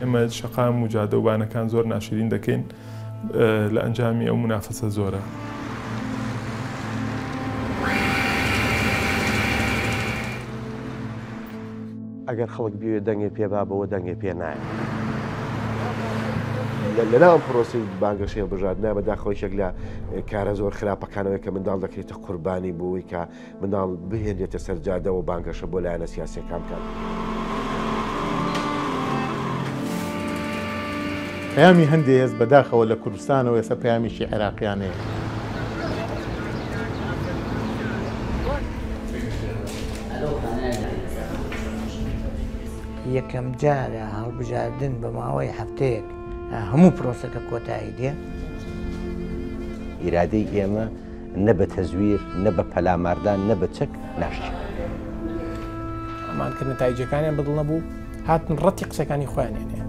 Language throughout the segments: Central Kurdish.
ئێمە شەقام و جادە و بانەکان زۆر ناشرین دەکەین لە ئەنجامی ئەو مونافەسە زۆرە. ئەگەر خەڵک بیەوێت دەنگێ پێ با بەوە دەنگێ پێ نایە. لەناو ئەم پرۆسەی بانگەشەی هەڵبژاردنە بەداخەوە یەکێک لە کارە زۆر خراپەکانەوەی کە منداڵ دەکرێتە قوربانی بۆی کە منداڵ بهێنرێتە سەر جادەوە بانگەشە بۆ لایەنە سیاسیەکان بکات. پەیامی هەندێ هێز بەداخەوە لە کوردستانەوە ئێستا پەیامێکی عێراقیانەیە. یەکەمجارە هەڵبژاردن بە ماوەی هەفتەیەک هەموو پرۆسەکە کۆتایی دێ. ئیرادەی ئێمە نە بە تەزویر، نە بە پەلاماردان، نە بە چەک ناشکێ. ئەمان کە نەتایجەکانیان بەدڵ نەبوو، هاتن ڕەتی قسەکانی خۆیانیان هەیە.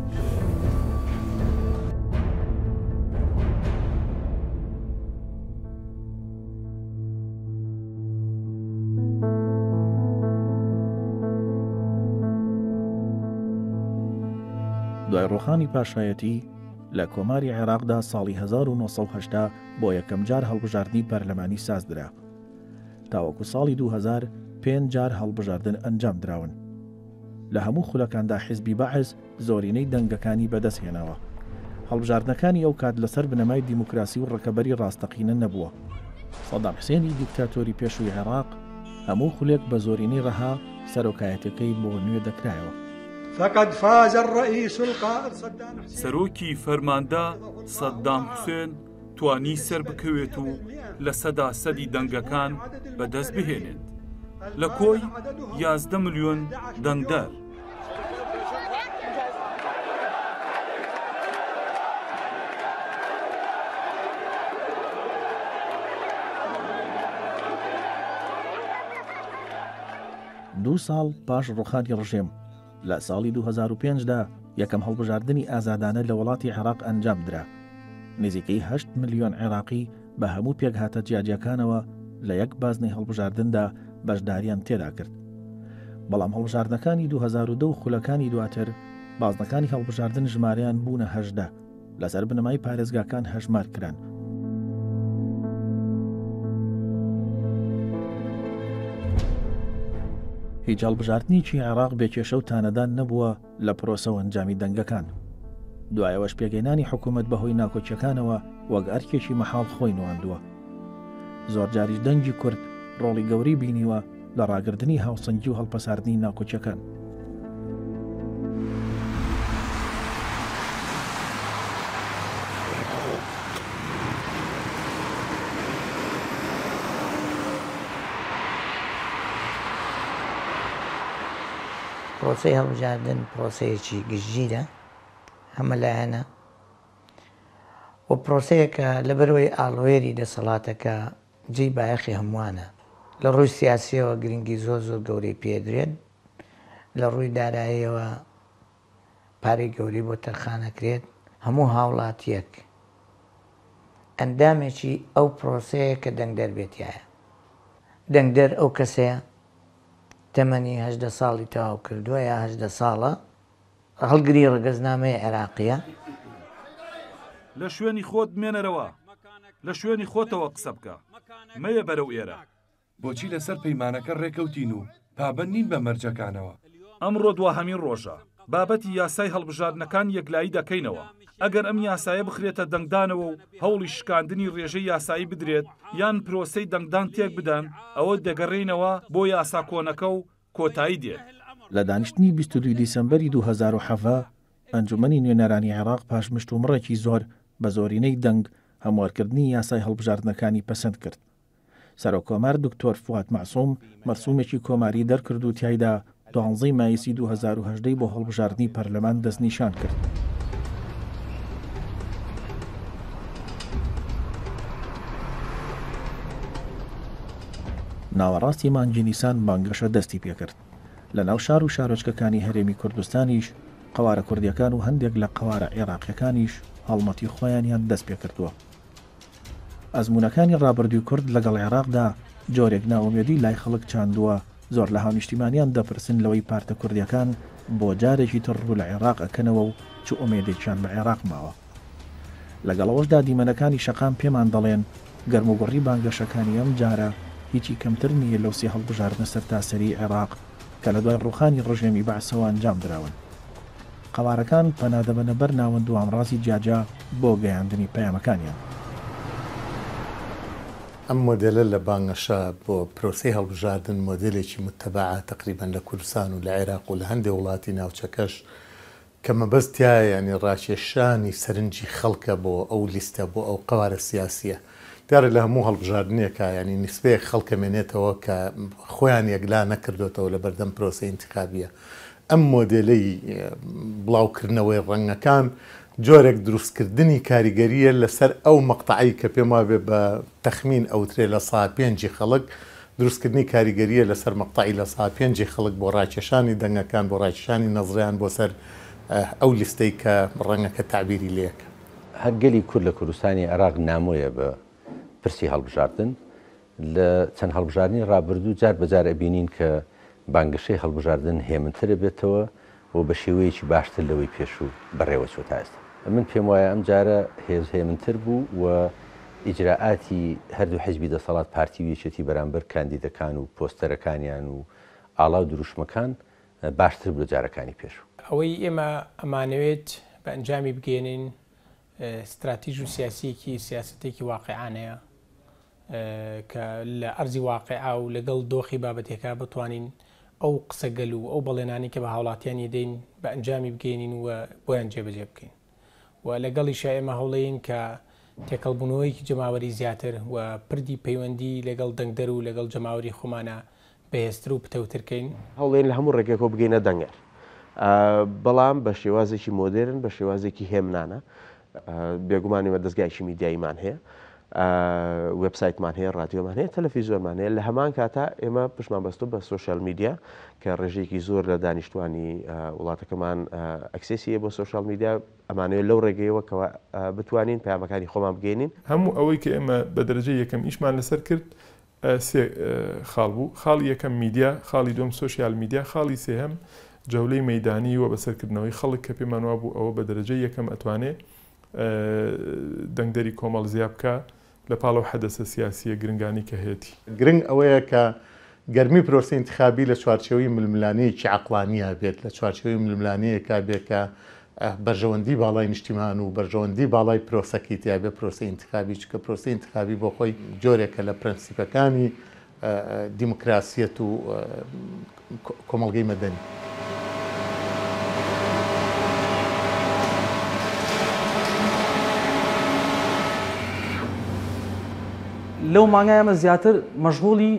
دوای ڕووخانی پاشایەتی لە کۆماری عێراقدا ساڵی 1970 بۆ یەکەمجار هەڵبژاردنی پەرلەمانی سازدرا. تاوەکو ساڵی 2000 پێنج جار هەڵبژاردن ئەنجام دراون. لە هەموو خولەکاندا حیزبی بەعس زۆرینەی دەنگەکانی بەدەست هێناوە. هەڵبژاردنەکانی ئەو کات لەسەر بنەمای دیموکراسی و ڕکەبەری ڕاستەقینە نەبووە. سەدام حسێنی دیکتاتۆری پێشووی عێراق هەموو خولێک بە زۆرینەی ڕەها سەرۆکایەتیەکەی بۆ نوێ دەکرایەوە. فقد فاز الرئیس القائد صدام حسین. سەرۆکی فەرماندە سەدام حوسێن توانی سەربکەوێت و 100% دەنگەکان بەدەست بهێنێت لە کۆی 11 ملیۆن دەنگدەر. دوو ساڵ پاش ڕوخانی ڕژێم، لە ساڵی 2005 دا یەکەم هەڵبژاردنی ئازادانە لە وڵاتی عێراق ئەنجام درا. نزیکەی 8 ملیۆن عێراقی بە هەموو پێکهاتە جیاجیاکانەوە لە یەک بازنەی هەڵبژاردندا بەشداریان تێدا کرد. بەڵام هەڵبژاردنەکانی 2010 و خولەکانی دواتر بازنەکانی هەڵبژاردن ژمارەیان بوونە 18، لەسەر بنەمای پارێزگاکان هەژمار کران. هیچ هەڵبژاردنێکی عێراق بێ کێشە و تانەدان نەبووە لە پرۆسە و ئەنجامی دەنگەکان. دوایەوەش پێکهێنانی حکوومەت بەهۆی ناکۆکیەکانەوە وەک ئەرکێکی مەحاڵ خۆی نواندووە. زۆرجاریش دەنگی کورد ڕۆڵی گەورەی بینیوە لە ڕاگردنی هاوسەنگی و هەڵپەساردنی ناکۆکیەکان. پرۆسەی هەڵبژاردن پرۆسەیەکی گشتگیرە، هەمەلایەنە و پرۆسەیەکە لەبەرئەوەی ئاڵووێری دەسەڵاتەکە جێی بایەخی هەمووانە. لە ڕووی سیاسییەوە گرنگی زۆر زۆر گەورەی پێدرێت، لە ڕووی داراییەوە پارەی گەورەی بۆ تەرخان ئەکرێت، هەموو هاوڵاتییەک ئەندامێکی ئەو پرۆسەیە کە دەنگدەر بێت تیایا. دەنگدەر ئەو کەسەیە تەمەنی 18 ساڵی تەواو کردووە یا 18 ساڵە، هەڵگری ڕەگەزنامەی عێراقییە. لە شوێنی خۆت بمێنەرەوە، لە شوێنی خۆتەوە قسە بکە، مەیە بەرەو ئێرە. بۆچی لەسەر پەیمانەکە ڕێکەوتین و پابەند نین بە مەرجەکانەوە؟ ئەمڕۆ دواهەمین ڕۆژە، بابەتی یاسای هەڵبژاردنەکان یەکلایی دەکەینەوە، ئەگەر ئەم یاسایە بخرێتە دەنگدانەوە و هەوڵی شکاندنی ڕێژەی یاسایی بدرێت یان پرۆسەی دەنگدان تێکبدەن، ئەوە دەگەڕێینەوە بۆ یاسا کۆنەکە و کۆتایی دێت. لە دانیشتنی 22 دیسەمبەری 2017، ئەنجومەنی نوێنەرانی عێراق پاش مشتومڕێکی زۆر بە زۆرینەی دەنگ هەموارکردنی یاسای هەڵبژاردنەکانی پەسەند کرد. سەرۆک کۆمار دکتۆر فواد مەعسوم مەرسومێکی کۆماری دەرکرد و تیایدا دوانزەی مایسی 2018 ی بۆ هەڵبژاردنی پەرلەمان دەستنیشان کرد. ناوەڕاستی مانگی نیسان بانگەشە دەستی پێکرد. لەناو شار و شارۆچکەکانی هەرێمی کوردستانیش قەوارە کوردییەکان و هەندێک لە قەوارە عێراقییەکانیش هەڵمەتی خۆیانیان دەست پێکردووە. ئەزموونەکانی ڕابردووی کورد لەگەڵ عێراقدا جۆرێک نائومێدی لای خەڵک چاندووە، زۆر لە هاونیشتیمانیان دەپرسن لەوەی پارتە کوردییەکان بۆ جارێکی تر ڕوو لە عێراق ئەکەنەوە و چ ئومێدێکیان بە عێراق ماوە. لەگەڵ ئەوەشدا دیمەنەکانی شەقام پێمان دەڵێن گەرموگوڕی بانگەشەکانی ئەم جارە هیچی کەمتر نییە لەو سێ هەڵبژاردنە سەرتاسەریی عێراق کە لە دوای ڕووخانی ڕژێمی بەعسەوە ئەنجام دراون. قەوارەکان پەنا دەبەنە بەر ناوەند و ئامڕازی جیاجیا بۆ گەیاندنی پەیامەکانیان. ئەم مۆدێلە لە بانگەشە بۆ پرۆسەی هەڵبژاردن مۆدێلێکی موتەبەعە تەقریبەن لە کوردستان و لە عێراق و لە هەندێ وڵاتی ناوچەکەش کە مەبەست تیایە یانی ڕاکێشانی سەرنجی خەڵکە بۆ ئەو لیستە بۆ ئەو قەوارە سیاسیە. دیارە لە هەموو هەڵبژاردنێکا یانی نیسبەیەک خەڵک ئەمێنێتەوە کە خۆیان یەکلا نەکردۆتەوە لە بەردەم پرۆسەی ئینتیخابیە. ئەم مۆدێلەی بڵاوکردنەوەی ڕەنگەکان جۆرێک دروستکردنی کاریگەرییە لەسەر ئەو مەقتەعەی کە پێم وابێ بە تەخمین ئەوترێ لە سا پێنجی خەڵک، دروستکردنی کاریگەرییە لەسەر مەقتەعی لە سا پێنجی خەڵک بۆ ڕاکێشانی دەنگەکان، بۆ ڕاکێشانی نەزریان بۆ سەر ئەو لیستەی کە ڕەنگەکە تەعبیری لێکا. هەر گەلی کورد لە کوردستانی عێراق نامۆیە بە پرسی هەڵبژاردن، لە چەند هەڵبژاردنی ڕابردوو جار بە جار ئەبینین کە بانگەشەی هەڵبژاردن هێمنتر ئەبێتەوە و بە شێوەیەکی باشتر لەوەی پێشوو بەڕێوە چووە تا ئێستا. من پێم وایە ئەم جارە هێز هێمنتر بوو و ئیجرائاتی هەردوو حیزبی دەسەڵات پارتی و یەکێتی بەرامبەر کاندیدەکان و پۆستەرەکانیان و ئاڵا و دروشمەکان باشتر بوو لە جارەکانی پێشوو. ئەوەی ئێمە ئەمانەوێت بە ئەنجامی بگەیەنین ستراتیژ و سیاسیەکی سیاسەتێکی واقیعانەیە کە لە ئەرزی واقیع و لەگەڵ دۆخی بابەتیەکە بتوانین ئەو قسەگەل و ئەو بەڵێنانەی کە بە هاوڵاتیان یدەین بە ئەنجامی بگەینین و بۆیان جێبەجێ بکەین و لەگەڵیشا ئێمە هەوڵەین کە تێکەڵبوونەوەیەکی جەماوەری زیاتر و پردی پەیوەندی لەگەڵ دەنگدەر و لەگەڵ جەماوەری خۆمانە بەهێزتر و پتەوتر کەین. هەوڵێن لە هەموو ڕێگەیەکەوە بگەینە دەنگەر بەڵام بە شێوازێکی مۆدێرن، بە شێوازێکی هێمنانە. بێگومان ئێمە دەزگایەکی میدیاییمان هەیە، وێبسایتمان هەیە، ڕادیۆمان هەیە، تەلەفیزیۆنمان هەیە. لە هەمان کاتا ئێمە پشتمان بەستووە بە سۆشیال میدیا کە ڕێژەیەکی زۆر لە دانیشتوانی وڵاتەکەمان access ی هەیە بۆ سۆشیال میدیا، ئەمانەوێت لەو ڕێگەیەوە کەوا بتوانین پەیامەکانی خۆمان بگەیەنین. هەموو ئەوەی کە ئێمە بە دەرەجەی یەکەم ئیشمان لەسەر کرد سێ خاڵ بوو، خاڵی یەکەم میدیا، خاڵی دووەم سۆشیال میدیا، خاڵی سێهەم جەولەی مەیدانی و بەسەرکردنەوەی خەڵک کە پێمان وابوو ئەوە بە دەرەجەی یەکەم ئەتوانێ دەنگدەری کۆمەڵ زیا بکا لە پاڵ ئەو حەدەسە سیاسییە گرنگانەی کە هەیەتی. گرنگ ئەوەیە کە گەرمی پرۆسەی ئینتخابی لە چوارچێوەی ململانێیەکی عەقڵانییا بێت، لە چوارچێوەی ململانێیەکا بێت کە بەرژەوەندی باڵای نیشتیمان و بەرژەوەندی باڵای پرۆسەکەی تیا بێت، پرۆسەی ئینتخابی، چونکە پرۆسەی ئینتخابی بۆ خۆی جۆرێکە لە پرەنسیپەکانی دیموکراسیەت و کۆمەڵگەی مەدەنی. لەو مانگە ئێمە زیاتر مەشغوڵی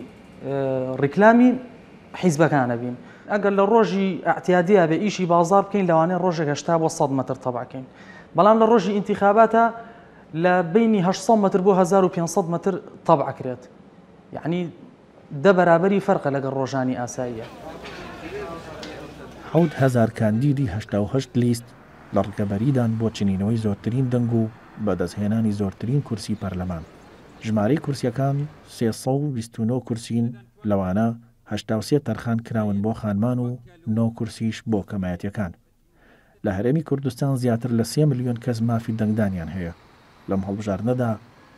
ڕیکلامی حیزبەکان ئەبین. ئەگەر لە ڕۆژی ئەعتیادیا بێ ئیشی بازاڕ بکەین لەوانەیە ڕۆژێک 80 بۆ 100 مەتر تەبع کەین بەڵام لە ڕۆژی ئینتیخاباتە لە بینی 800 مەتر بۆ 1500 مەتر تەبع کرێت یعنی دە بەرابەری فەرقە لەگەڵ ڕۆژانی ئاساییە. 7000 کاندیدی 88 لیست لە ڕکەبەریدان بۆ چنینەوەی زۆرترین دەنگ و بەدەستهێنانی زۆرترین کورسی پەرلەمان. ژمارەی کورسییەکان 329 کورسین، لەوانە 83 تەرخان کراون بۆ خانمان و نۆ کورسیش بۆ کەمایەتییەکان. لە هەرێمی کوردستان زیاتر لە سێ ملیۆن کەس مافی دەنگدانیان هەیە. لەم هەڵبژاردنەدا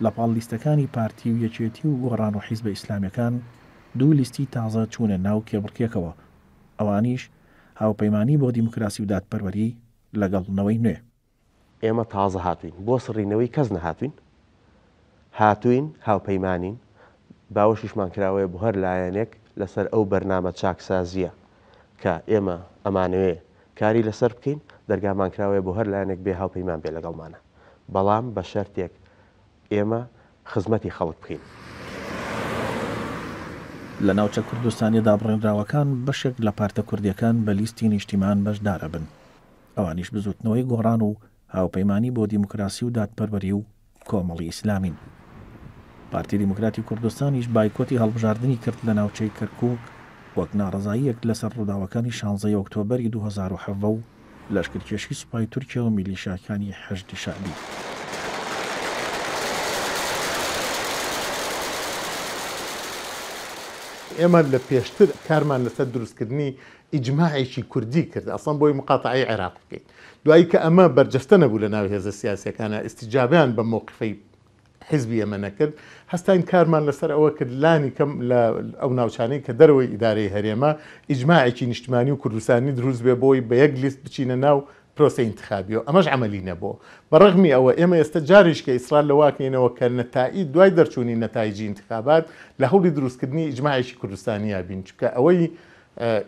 لە پاڵ لیستەکانی پارتی و یەکێتی و گۆڕان و حیزبە ئیسلامییەکان، دوو لیستی تازە چوونە ناو کێبڕکێکەوە، ئەوانیش هاوپەیمانی بۆ دیموکراسی و دادپەروەری لەگەڵ نەوەی نوێ. ئێمە تازە هاتووین، بۆ سڕینەوەی کەس نەهاتووین، هاتووین هاوپەیمانین، باوەشیشمان کراوەیە بۆ هەر لایەنێک لەسەر ئەو بەرنامە چاکسازییە کە ئێمە ئەمانەوێ کاری لەسەر بکەین، دەرگامان کراوەیە بۆ هەر لایەنێک بێ هاوپەیمان بێ لەگەڵمانە، بەڵام بە شەرتێک ئێمە خزمەتی خەڵک بکەین. لە ناوچە کوردستانیە دابڕێنراوەکان بەشێک لە پارتە کوردیەکان بە لیستی نیشتیمان بەشدارئەبن. ئەوانیش بزوتنەوەی گۆڕان و هاوپەیمانی بۆ دیموکراسی و دادپەروەری و کۆمەڵی ئیسلامین. پارتی دیموکراتی کوردستانیش بایکۆتی هەڵبژاردنی کرد لە ناوچەی کەرکوک وەک ناڕەزاییەک لەسەر ڕووداوەکانی شانزەی ئۆکتۆبەری 2017 و لەشکرکێشی سوپای تورکیا و میلیشاکانی حەشدی شەعبی. ئێمە لە پێشتر کارمان لەسەر دروستکردنی ئیجماعێکی کوردی کرد ئەسڵەن بۆی مقاتەعەی عێراق بکەین. دوایی کە ئەمە بەرجەستە نەبوو لە ناو هێزە سیاسیەکانا ئیستیجابەیان بەم مەوقفەی حیزبی ئێمە نەکرد، هەستاین کارمان لەسەر ئەوە کرد لانی کەم لە ئەو ناوچانەی کە دەرەوەی ئیدارەی هەرێمە ئیجماعێکی نیشتمانی و کوردستانی دروست بێ بۆی بە یەک لیست بچینە ناو پرۆسەی ئینتخابیەوە، ئەمەش عەمەلی نەبوو. بە ڕەغمی ئەوە ئێمە ئێستا جارێکیکە ئیسرار لەوە ئەکەینەوە کە نەتائیج دوای دەرچوونی نەتایجی ئینتخابات لە هەوڵی دروستکردنی ئیجماعێکی کوردستانیا بین چونکە ئەوەی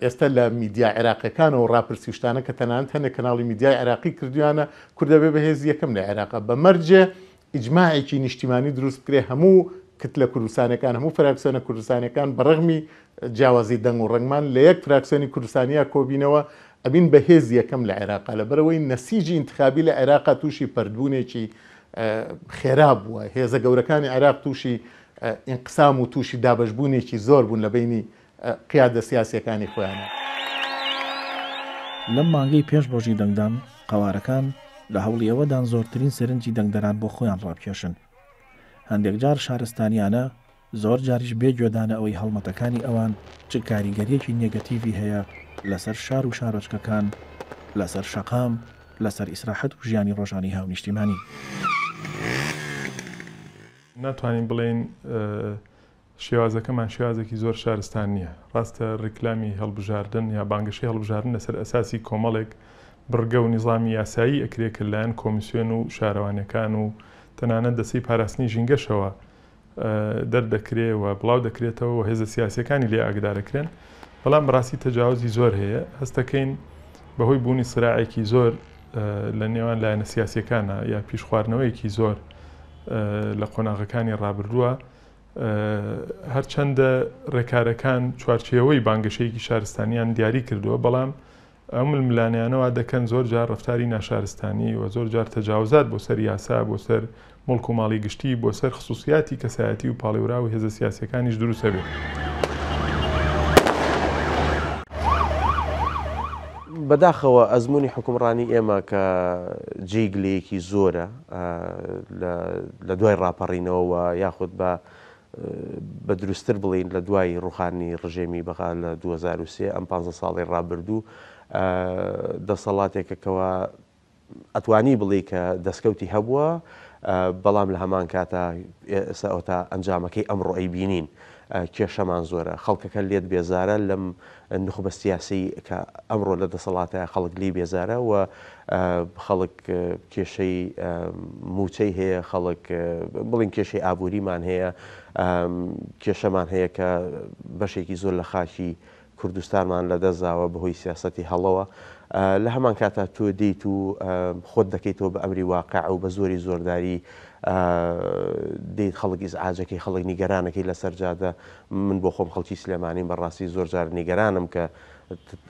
ئێستا لە میدیا عێراقیەکانەوە ڕاپرسی و شتانە کە تەنانەت هەنێک کەناڵی میدیای عێراقی کردویانە کورد ئەبێ بە هێزی یەکەم لە عێراقا بە مەرجێ ئیجماعێکی نیشتیمانی دروست بکرێ هەموو کتلە کوردستانەکان هەموو فراکسیۆنە کوردستانەکان بە ڕەغمی جیاوازی دەنگ و ڕەنگمان لە یەک فراکسیۆنی کوردستانیا کۆبینەوە ئەبین بە هێزی یەکەم لە عێراقا لەبەرئەوەی نەسیجی ئینتخابی لە عێراقا تووشی پەرتبوونێکی خێرا بووە هێزە گەورەکانی عێراق تووشی ئینقسام و تووشی دابەشبوونێکی زۆر بوون لە بەینی قیادە سیاسیەکانی خۆیانە. لەم مانگەی پێش ڕۆژی دەنگدان، قەوارەکان لە هەوڵی ئەوەدان زۆرترین سەرنجی دەنگدەران بۆ خۆیان ڕابکێشن. هەندێک جار شارستانیانە، زۆر جاریش بێ گوێدانە ئەوەی هەڵمەتەکانی ئەوان چ کاریگەرییەکی نێگەتیڤی هەیە لەسەر شار و شارۆچکەکان، لەسەر شەقام، لەسەر ئیسراحەت و ژیانی ڕۆژانەی هاونیشتیمانی. ناتوانین بڵێین شێوازەکەمان شێوازێکی زۆر شارستانییە. ڕاستە ڕیکلامی هەڵبژاردن یا بانگەشەی هەڵبژاردن لەسەر ئەساسی کۆمەڵێک بڕگە و نیزامی یاسایی ئەکرێ کە لەلایەن کۆمیسیۆن و شارەوانیەکان و تەنانەت دەستەی پاراستنی ژینگەشەوە دەردەکرێ و بڵاو دەکرێتەوە و هێزە سیاسیەکانی لێ ئاگدارەکرێن، بەڵام بەڕاستی تەجاوزی زۆر هەیە. هەستەکەین بەهۆی بوونی سراعێکی زۆر لە نێوان لایەنە سیاسیەکانە یا پیشخواردنەوەیەکی زۆر لە قۆناغەکانی ڕابردووە، هەرچەندە ڕێکارەکان چوارچێوەی بانگەشەیەکی شارستانیان دیاری کردووە، بەڵام ئەو ململانێیانە وا دەکەن زۆر جار ڕەفتاری ناشارستانی و زۆر جار تەجاوزات بۆ سەر یاسا، بۆ سەر موڵک و ماڵی گشتی، بۆ سەر خسوسیاتی کەسایەتی و پاڵێوراو و هێزە سیاسییەکانیش دروست ئەبێ. بەداخەوە ئەزموونی حوکمڕانی ئێمە کە جێی گلەیەکی زۆرە لە دوای ڕاپەڕینەوە و یاخود بە بە دروستتر بڵێین لە دوای ڕوخانی ڕژێمی بەغا لە 2003 ئەم 15 ساڵی ڕابردوو دەسەڵاتێکە کەوا ئەتوانی بڵێی کە دەستکەوتی هەبووە بەڵام لە هەمان کاتا ئێستا ئەوتا ئەنجامەکەی ئەمڕۆ ئەیبینین کێشەمان زۆرە خەڵکەکە لێت بێزارە لەم نوخبە سیاسی کە ئەمڕۆ لە دەسەڵاتە خەڵک لی بێزارە و خەڵک کێشەی موچەی هەیە خەڵک بڵین کێشەی ئابووریمان هەیە کێشەمان هەیە کە بەشێکی زۆر لە خاکی کوردستانمان لەدەست داوە بەهۆی سیاسەتی هەڵەوە، لە هەمان کاتا تۆ دێیت و خۆت دەکەیتەوە بە ئەمری واقع و بە زۆری زۆرداری دێیت خەڵک ئیزعاجەکەی خەڵک نیگەرانەکەی لەسەر جادە من بۆ خۆم خەڵکی سلێمانیم بەڕاستی زۆر جار نیگەرانم کە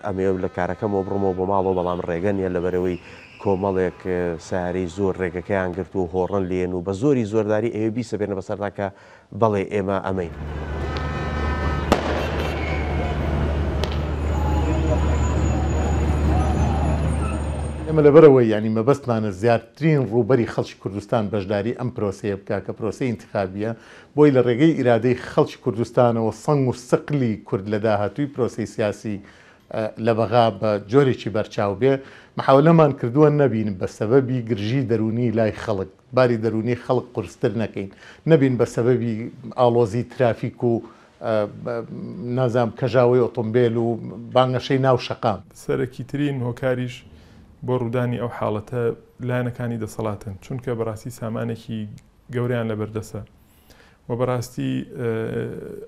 ئەمەوێ لە کارەکەمەوە بڕۆمەوە بۆ ماڵەوە بەڵام ڕێگە نییە لەبەرەوەی کۆمەڵێک سارەی زۆر ڕێگەکەیان گرت و هۆڕن لێن و بە زۆری زۆرداری ئەوێ بیسەپێنە بەسەردا کە بەڵێ ئێمە ئەمەین. ئێمە لەبەرئەوەی یانی مەبەستمانە زیاترین ڕووبەری خەڵکی کوردستان بەشداری ئەم پرۆسەیە بکا کە پرۆسەی ئینتخابییە، بۆی لە ڕێگەی ئیرادەی خەڵکی کوردستانەوە سەنگ و سقلی کورد لە داهاتووی پرۆسەی سیاسی لە بەغا بە جۆرێکی بەرچاو بێ، محاولەمان کردووە نەبین بە سەبەبی گرژی دەروونی لای خەڵک. باری دەروونی خەڵک قورستر نەکەین، نەبین بە سەبەبی ئاڵۆزی ترافیک و نازانم کەژاوەی ئۆتۆمبێل و بانگەشەی ناو شەقام. سەرەکیترین هۆکاریش بۆ ڕوودانی ئەو حاڵەتە لایەنەکانی دەسەڵاتن، چونکە بەڕاستی سامانێکی گەورەیان لەبەردەسە و بەڕاستی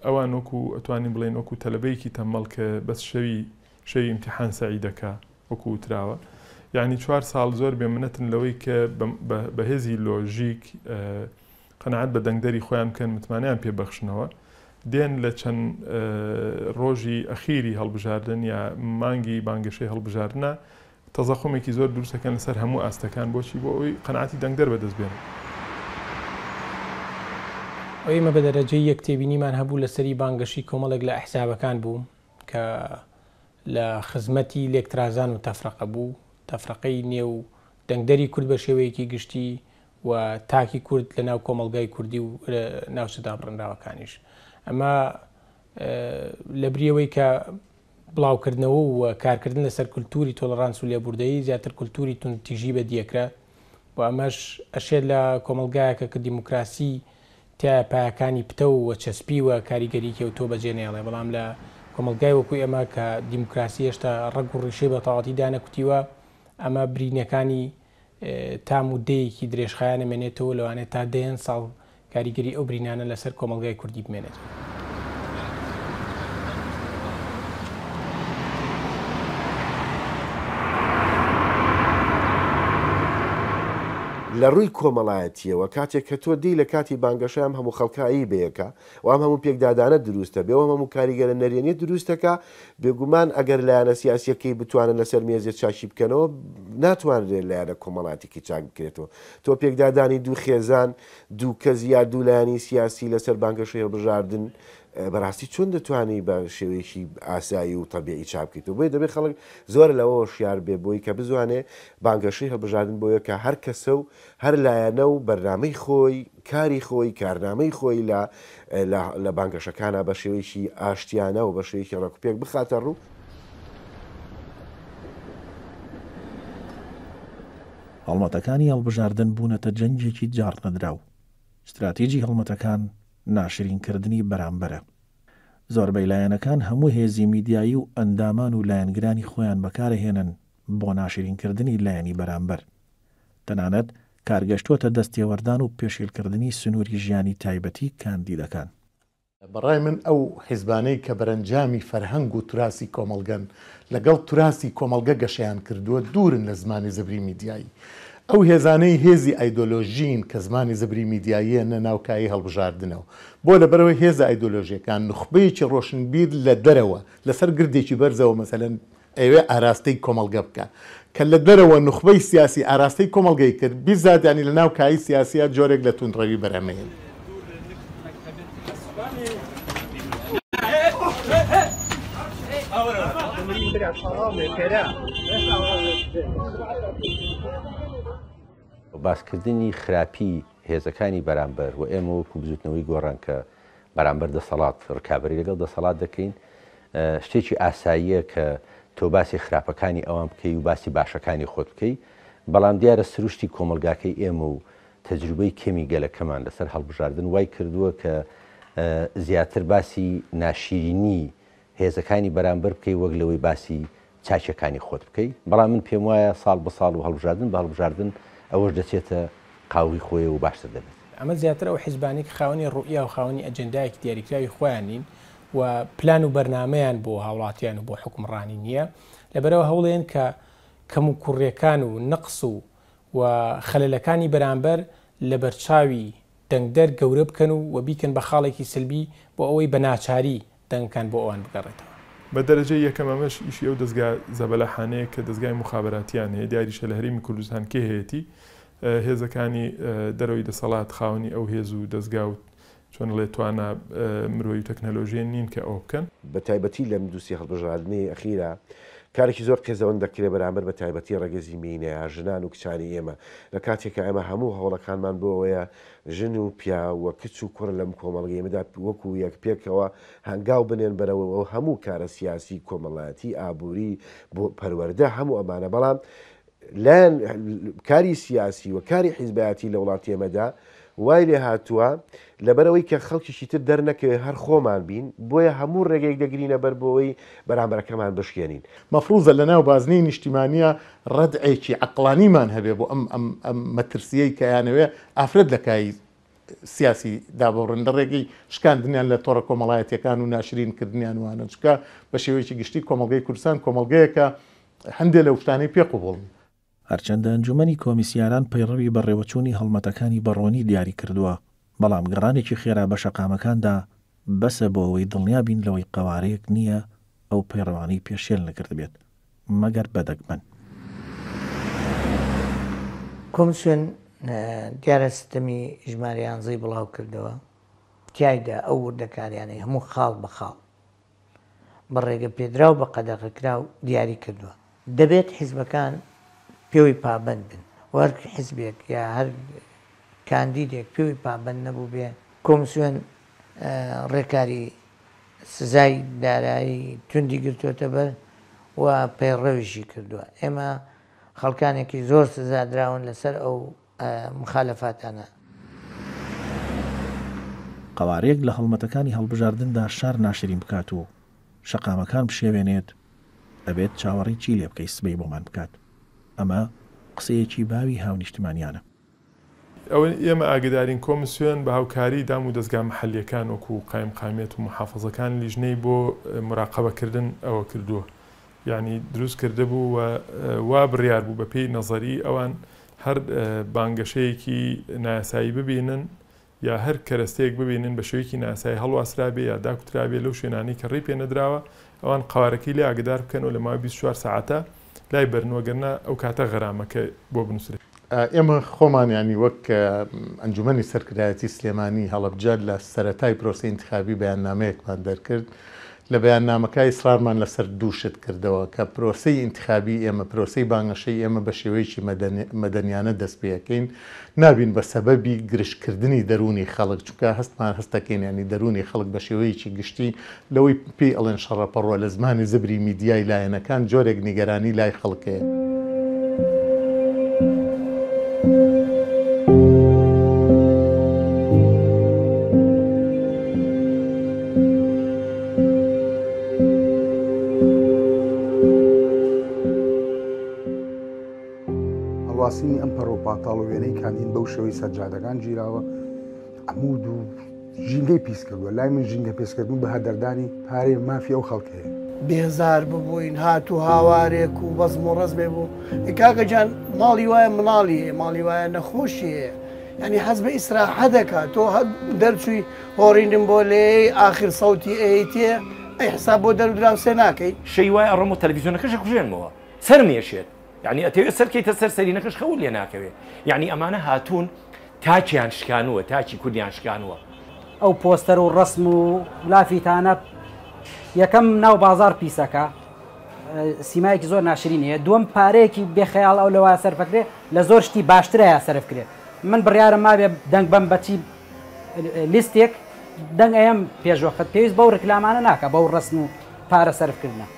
ئەوان وەکو ئەتوانین بڵێین وەکو تەلەبەیەکی تەممەڵ کە بەس شەوی شەوی ئیمتیحان سەعی دەکا وەکو وتراوە یانی چوار ساڵ زۆر بێ منەتن لەوەی کە بە هێزی لۆژیک قەناعەت بە دەنگدەری خۆیان بکەن متمانەیان پێ بەخشنەوە دێن لە چەند ڕۆژی ئەخیری هەڵبژاردن یا مانگی بانگەشەی هەڵبژاردنە تەزەخومێکی زۆر دروستەکەن لەسەر هەموو ئاستەکان بۆچی بۆ ئەوەی قەناعەتی دەنگدەر بەدەست بێنن. ئەوەی ئێمە بە دەرەجەی یەک تێبینیمان هەبوو لەسەری بانگەشەی کۆمەڵێک لە ئەحزابەکان بوو کە لە خزمەتی لێکترازان و تەفرەقە بوو، تەفرەقەی نێو دەنگدەری کورد بە شێوەیەکی گشتی و تاکی کورد لە ناو کۆمەڵگای کوردی و ناوچە دابڕێنراوەکانیش. ئەمە لە بریەوەی کە بڵاوکردنەوە و کارکردن لەسەر کولتوری تۆلڕانس و لێبوردەیی زیاتر کولتوری توندتیژی بەدیەکرا و ئەمەش ئەشێت لە کۆمەڵگایەکە کە دیموکراسی تیایا پایەکانی پتەو و چەسپیوە کاریگەریی ئەوتۆ بەجێ نەیەڵێ بەڵام لە کۆمەڵگای وەکو ئێمە کە دیموکراسی هێشتا ڕەگ و ڕیشەی بە تەواوەتی دانەکوتیوە ئەمە برینەکانی تا مودەیەکی درێژخایەن ئەمێنێتەوە لەوانەیە تا دەیان ساڵ کاریگەری ئەو برینانە لەسەر کۆمەڵگای کوردی بمێنێتەوە. لە ڕووی کۆمەڵایەتییەوە کاتێک کە تۆ دێی لە کاتی بانگەشە ئەم هەموو خەڵکە ئەیی بەیەکە و ئەم هەموو پێکدادانە دروستە بێ و ئەم هەموو کاریگەرە نەرێنیە دروستەکا بێگومان ئەگەر لایەنە سیاسیەکەی بتوانن لەسەر مێزێ چاکی بکەنەوە ناتوانرێت لایەنە کۆمەڵاتیکی چاک بکرێتەوە تۆ پێکدادانی دوو خێزان دوو کەس یا دوو لایەنی سیاسی لەسەر بانگەشەی هەڵبژاردن بەڕاستی چۆن دەتوانی بە شێوەیەکی ئاسایی و تەبیعی چاک بکەیتەوە بۆیە دەبێت خەڵک زۆر لەوە هۆشیار بێ بۆی کە بزانێ بانگەشەی هەڵبژاردن بۆیە کە هەر کەسە و هەر لایەنە و بەرنامەی خۆی کاری خۆی کارنامەی خۆی لە لە بانگەشەکانا بە شێوەیەکی ئاشتیانە و بە شێوەیەکی ڕێکوپێک بخاتە ڕوو. هەڵمەتەکانی هەڵبژاردن بوونەتە جەنگێکی جاڕنەدراو. ستراتیجی هەڵمەتەکان ناشرینکردنی بەرامبەرە. زۆربەی لایەنەکان هەموو هێزی میدیایی و ئەندامان و لایەنگرانی خۆیان بەکارئەهێنن بۆ ناشرینکردنی لایەنی بەرامبەر. تەنانەت کار گەشتووەتە دەستتێوەردان و پێشێلکردنی سنووری ژیانی تایبەتی کاندیدەکان. بە ڕای من ئەو حیزبانەی کە بەرەنجامی فەرهەنگ و توراسی کۆمەڵگەن، لەگەڵ توراسی کۆمەڵگە گەشەیان کردووە، دوورن لە زمانی زبری میدیایی. ئەو هێزانەی هێزی ئایدۆلۆژیین کە زمانی زبری میدیاییەنە ناو کایەی هەڵبژاردنەوە. بۆ لەبەرئەوەی هێزە ئایدۆلۆژییەکان نوخبەیەکی ڕۆشنبیر لە دەرەوە، لەسەر گردێکی بەرزەوە مەسەلەن ئەیەوێ ئاراستەی کۆمەڵگە بکا. کە لە دەرەوە نوخبەی سیاسی ئاراستەی کۆمەڵگەی کرد، بیزات یانی لە ناو کایەی سیاسیا جۆرێک لە توندڕەوی بەرهەمەهێنێ. باسکردنی خراپی هێزەکانی بەرامبەر و ئێمە وەکو بزوتنەوەی گۆڕان کە بەرامبەر دەسەڵات ڕکابەری لەگەڵ دەسەڵات دەکەین شتێکی ئاساییە کە تۆ باسی خراپەکانی ئەوان بکەی و باسی باشەکانی خۆت بکەی بەڵام دیارە سروشتی کۆمەڵگاکەی ئێمە و تەجروبەی کەمی گەلەکەمان لەسەر هەڵبژاردن وای کردووە کە زیاتر باسی ناشیرینی هێزەکانی بەرامبەر بکەی وەک لەوەی باسی چاکیەکانی خۆت بکەی، بەڵام من پێم وایە ساڵ بە ساڵ و هەڵبژاردن بە هەڵبژاردن ئەوەش دەچێتە قاوغی خۆیەوە و باشتر دەبێت. ئەمە زیاتر ئەو حیزبانەی کە خاوەنی ڕوئیا و خاوەنی ئەجێندایەکی دیاریکراوی خۆیان نین و پلان و بەرنامەیان بۆ هاوڵاتیان و بۆ حوکمڕانی نییە، لەبەرئەوە هەوڵێن کە کەموکوڕیەکان و نەقس و و خەلەلەکانی بەرامبەر لەبەرچاوی دەنگدەر گەورە بکەن و و بیکەن بە خاڵێکی سلبی بۆ ئەوەی بە ناچاری دەنگەکان بۆ ئەوان بگەڕێتەوە. بە دەرەجەی یەکەم ئەمەش ئیشی ئەو دەزگا زەبەلاحانەیە کە دەزگای موخابەراتیان هەیە، دیاریشە لە هەرێمی کوردستان کێ هەیەتی، هێزەکانی دەرەوەی دەسەڵات خاوەنی ئەو هێز و دەزگا و چۆن ئەڵێ توانا مرۆیی و تەکنەلۆژیە نین کە ئەوە بکەن. بە تایبەتی لەم دوو سێ هەڵبژرادنەی ئەخیرا کارێکی زۆر قێزەون دەکرێ بەرامبەر بە تایبەتی ڕەگەزی مێینە یا ژنان و کچانی ئێمە لە کاتێکا ئێمە هەموو هەوڵەکانمان بۆ ئەوەیە ژن و پیاو و کچ و کوڕ لەم کۆمەڵگەی ئێمەدا وەکو یەک پێکەوە هەنگاو بنێن بەرەو ئەو هەموو کارە سیاسی، کۆمەڵایەتی، ئابووری، بۆ پەروەردە هەموو ئەمانە بەڵام لایەن کاری سیاسی و کاری حیزبایەتی لە وڵاتی ئێمەدا وای لێ هاتووە لەبەرئەوەی کە خەڵکیشی تر دەرنەکەوێت هەر خۆمان بین بۆیە هەموو ڕێگەیەک دەگرینە بەر بۆوەی بەرامبەرەکەمان بشکێنین. مەفروزە لەناو بازنەی نیشتیمانییە ڕەدعێکی عەقڵانیمان هەبێ بۆ ئەم ئەم ئەم مەترسییەی کە ئەیانەوێ ئافرەت لە کایەی سیاسی داببڕن لە ڕێگەی شکاندنیان لە تۆڕە کۆمەڵایەتییەکان و ناشرین کردنیان وانە چونکە بە شێوەیەکی گشتی کۆمەڵگەی کوردستان کۆمەڵگەیەکە هەندێ لەو شتانەی پێ قبوڵ نیە. هەرچەندە ئەنجومەنی کۆمیسیاران پەیڕەوی بەڕێوەچوونی هەڵمەتەکانی بە ڕوونی دیاری کردووە، بەڵام گەڕانێکی خێرا بە شەقامەکاندا بەسە بۆ ئەوەی دڵنیا بین لەوەی قەوارەیەک نییە ئەو پەیڕەوانەی پێشێل نەکردبێت، مەگەر بە دەگمەن. کۆمسیۆن دیارە سیستەمی ژمارە یانزەی بڵاو کردەوە، تیایدا ئەو وردەکاریانەی هەموو خاڵ بە خاڵ بە ڕێگەپێدراو بە قەدەغەکراو دیاری کردووە. دەبێت حیزبەکان پێوەی پابەند بن و هەر حیزبێک یا هەر کاندیدێک پێوەی پابەند نەبووبێ، کۆمسیۆن ڕێکاری. سزای دارایی توندی گرتووەتە بەر و پەیڕەویشی کردووە. ئێمە خەڵکانێکی زۆر سزادراون لەسەر ئەو مخالەفاتانە. قەوارەیەک لە هەڵمەتەکانی هەڵبژاردندا شار ناشرین بکات و شەقامەکان بشێوێنێت، ئەبێت چاوەڕێی چی لێبکەی سبەی بۆمان بکات؟ ئەمە قسەیەکی باوی هاونیشتمانیانە. ئەوەی ئێمە ئاگەدارین کۆمسیۆن بە هاوکاری دام و دەزگا مەحەلییەکان وەکو قایمقامیەت و موحافەزەکان لیژنەی بۆ موراقەبەکردن ئەوە کردووە یانی دروست کردبوو و وا بڕیار بوو بەپێی نەزەری ئەوان هەر بانگەشەیەکی نایاسایی ببینن یا هەر کەرەستەیەک ببینن بە شێوەیەکی نایاسایی هەڵواسرابێ یا داکوترابێ لەو شوێنانەی کە ڕێی پێ نەدراوە ئەوان قەوارەکەی لێ ئاگەدار بکەن و لە ماوەی 24 سەعاتە لای بەرن وەگەرنا ئەو کاتە غەرامەکە بۆ بنووسرێ. ئێمە خۆمان یانی وەک ئەنجومەنی سەرکردایەتی سلێمانی هەڵەبجە لە سەرەتای پرۆسەی ئینتخابی بەیاننامەیەکمان دەرکرد لە بەیاننامەکە ئیسرارمان لەسەر دوو شت کردەوە کە پرۆسەی ئینتخابی ئێمە پرۆسەی بانگەشەی ئێمە بە شێوەیەکی مەدەنیانە دەست پێ ئەکەین نابین بە سەبەبی گرژکردنی دەروونی خەڵک چونکە هەستمان هەستەکەین یانی دەروونی خەڵک بە شێوەیەکی گشتی لەوەی پێی ئەڵێن شەڕەپەڕۆ لە زمانی زبری میدیای لایەنەکان جۆرێک نیگەرانی لای خەڵک هەیە. هەڵواسینی ئەم پەڕۆ پاتاڵ و وێنەی کاندین بەو شێوەی سەرجادەکان گیراوە عمود و ژینگەی پیس کردووە لای من ژینگە پیسکردن بە هەدەردانی پارەی مافی ئەو خەڵکەیە. بێزار ببووین هات و هاوارێک و بەزم و ڕەزمێ بوو کاکە گیان ماڵی وایە مناڵی هەیە ماڵی وایە نەخۆشی هەیە یعنی حەز بە ئیسراحە دەکات تۆ دەرچووی هۆڕینم بۆ لێی ئاخر سەوتی ئەیتێ ئەی حساب بۆ دەر و دراوسێ ناکەی. شەی وایە ئەڕۆم و تەلەفیزیۆنەکەش ئەکوژێنمەوە سەرم ئێشێت یەعنی ئەتەوێ سەرکەیتە سەر سەرینەکەش خەوت لێ ناکەوێ یەعنی ئەمانە هاتوون تاکیان شکانووە تاکی کوردیان شکانووە. ئەو پۆستەر و ڕەسم و لافیتانە یەکەم ناو بازاڕ پیسەکە سیمایەکی زۆر ناشرین هەیە دووەم پارەیەکی بێ خەیاڵ ئەو لەوە سەرفەکرێ لە زۆر شتی باشترە سەرف کرێ من بڕیارم مابێ دەنگ بەم بەچی لیستێک دەنگ ئەیەم پێشوەخت پێویست بەو ڕیکلامانە ناکا بەو ڕەسم و پارە سەرف کردنە.